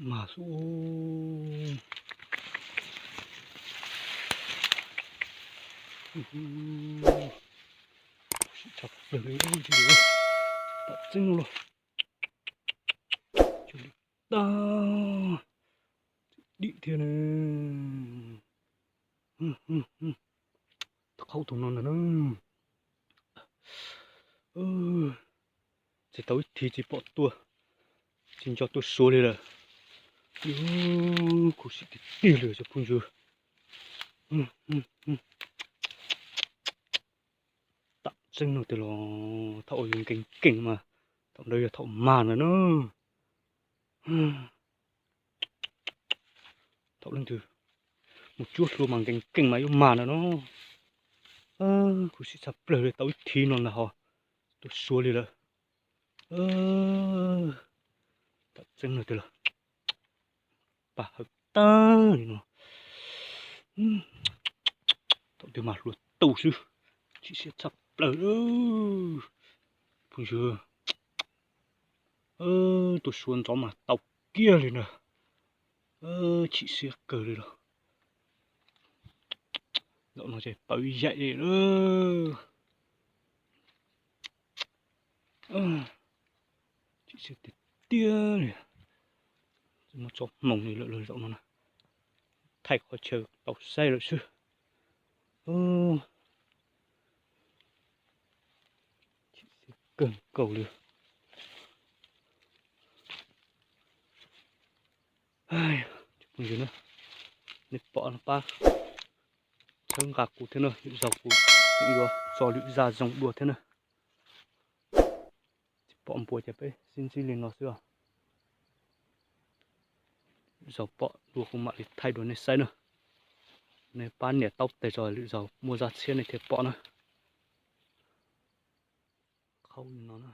Mas xwb. Sim tshaj plaws li, tam tseeb no los. Tag, dim thiab ne. Qhaub tus no ntag na. Tsis tau ib thiv tsis pom tuaj, tsis nco tuaj suav li lawm. Khuv xim tiag tiag li cov phooj ywg. Tam tseeb no tiag los thaum uas yus nkees nkees mas thaum ntawd yog thaum mag ntag na. Thaum leej twg mus cuab hlua mas nkees nkees mas yuav mag ntag no. Khuv xim tshaj plaws li, tau ib thiv no ntag ho tuaj suav li lawm. Tam tseeb no tiag los, paj hawm tag li no. Thaum twg mas hluas tu xwb, chim siab tshaj plaws. Phooj ywg, tuaj suav ntxov mas tau kiag li na. Chim siab kawg li los. Zaum no ces pawv yaim li. Chim siab tiag tiag li. Tsis muaj tsob hmoov li lawm zaum no na. Thaij qhov chaw tau saib lawm xwb. Chim siab kawg nkaus li. Phooj ywg na, nej pom no pab txhawb nqa kuv thiab na, lwm zaus kuv tseem yuav tso lwm zaj zoo dua thiab na. Tsis pom npua ces peb sib ntsib li no xwb os. Lwm zaus pom dua kuv mam li thaij dua nej saib na. Nej pab nias taub tes tso, lwm zaus muaj zaj tshiab nej thiaj pom na. Qhaub li no na.